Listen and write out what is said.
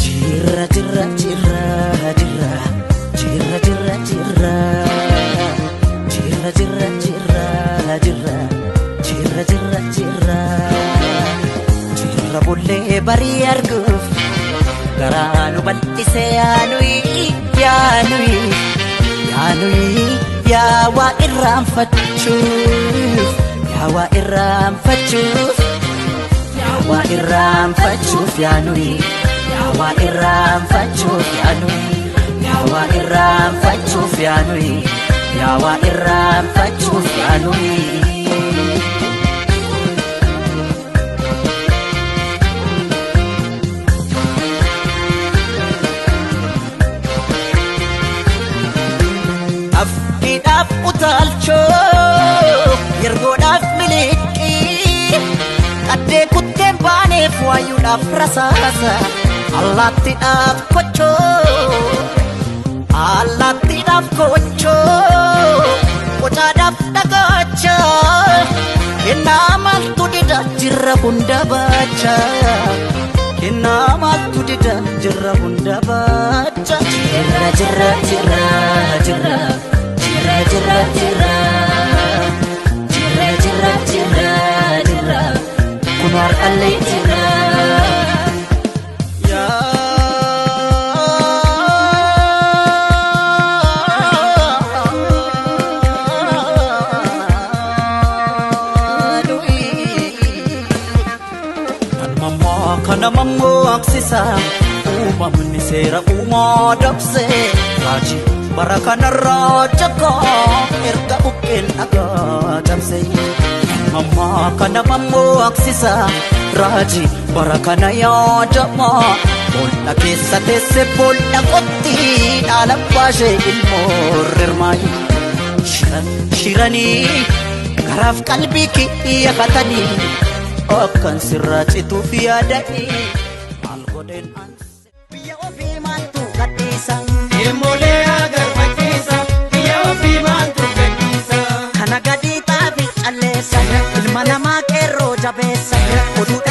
Jirra jirra jirra jirra jirra jirra jirra jirra jirra jirra jirra jirra jirra jirra jirra bullee barii arguuf garaa nu bal'ise yaanuyi yaanuyi yaanuyi yaa waa irraanfachuuf yaa waa irraanfachuuf yaa waa irraanfachuuf yaanuyi yaa waa irraanfachuuf yaanuyi yaa waa irraanfachuuf yaanuyi yaa waa irraanfachuuf yaanuyi. Afkiidhaaf utaalchoo yergoodhaaf miliqii qaddee kutteen baaneef waayuudhaaf rasaasa allaattiidhaaf kochoo allaattiidhaaf kochoo qocaadhaaf dhagaacha kennaa maaltu dida jirra hunda baacha kennaa maaltu dida jirra hunda baacha jirra jirra jirra jirra jirra jirra jirra jirra jirra jirra jirra kun har'allee jirra. Kana mammaksisa uumamni seera uumaa dabse raajii bara kanarraa jakaa erga buqqeen dhagaa cabse. Mammaa kana mammaksisa raajii bara kana yaadama boolla keessa teesse boolla qotti dhaala baashee ilmoo rirmaayi. Shiran shiranii karaaf qalbii kiyya katanii akkan sirraa cituuf yaadanii maal godheen anse biyya ofii maaltu gadhiisa Deemolee agarfachiisa biyya ofii maaltu gadhiisa. Kana gadi xaafi calleessa ilma namaa qeerroo jabeessa oduu.